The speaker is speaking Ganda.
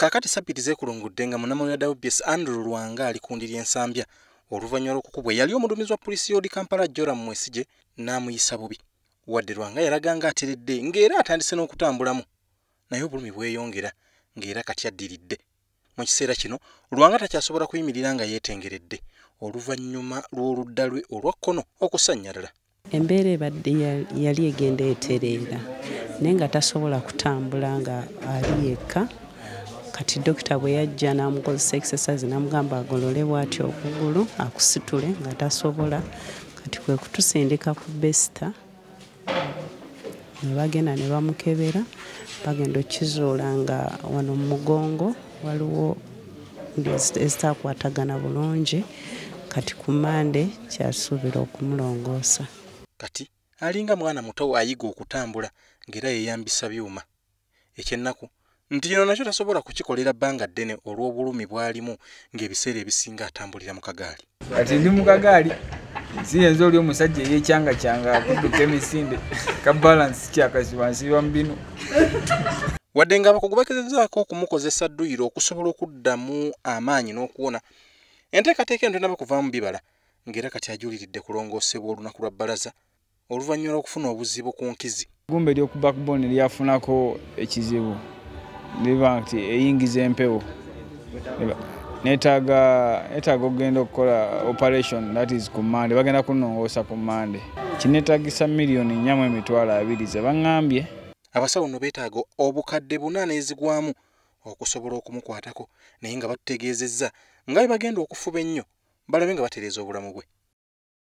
Kaakati sabbiiti zeekulungudde nga munnamawulire wa WBS Andrew Lwanga ali ku ndiri Ensambya oluvannyuma lw'okukubwa yali omuduumizi wa poliisi y'Old Kampala Joram Mwesigye n'amuyisa bubi. Wadde Lwanga yalaga ng'ateredde ng'era atandise n'okutambulamu, naye obulumi bweyongera ng'era kati addiridde. Mu kiseera kino Lwanga takyasobola kuyimirira nga yeetengeredde oluvannyuma lw'oludda lwe olwa kkono okusannyalala. Embeera ebadde yali egenda etereera, naye nga tasobola kutambula nga ali yekka. Kati dokita bwe yajja n'amukozesa exercise n'amugamba agolole bw'ati okugulu akusitule, nga tasobola. Kati kwe kutusindika ku Besta, ne bagenda ne bamukebera, bagenda okukizuula nga wano mu mugongo waliwo ezitakwatagana bulungi. Kati ku Mande kyasuubira okumulongoosa. Kati alinga mwana muto ayiga okutambula ng'era yeeyambisa byuma. Ekyennaku nti kino nakyo tasobola kukikolera bbanga ddene olw'obulumi bw'alimu ng'ebiseera ebisinga atambulira mu kagaali. Kati ndi mu kagaali, siyenza oli omusajja eyeekyangakyanga akudduka emisinde ka balansi kyakasiba nsiba mu bino. Wadde ng'abakugu bagezezaako okumukozesa dduyiro okusobola okuddamu amaanyi n'okuwona, enteekateeka eno tennaba kuvaamu bibala ng'era kati ajuliridde kulongoosebwa olunaku lwa bbalaza oluvannyuma lw'okufuna obuzibu ku nkizi. Eggumba ery'oku backbone lyafunako ekizibu, liba nti eyingiza empewo, neetaaga okugenda okukola operation, that is ku Mande, bagenda kunnongoosa ku Mande. Kineetaagisa 4,200,000 ze baŋŋambye. Abasawo nno beetaaga obukadde 4 ezigwamu okusobola okumukwatako, naye nga batutegeezezza nga bwe bagenda okufuba ennyo balabe nga batereeza obulamu bwe.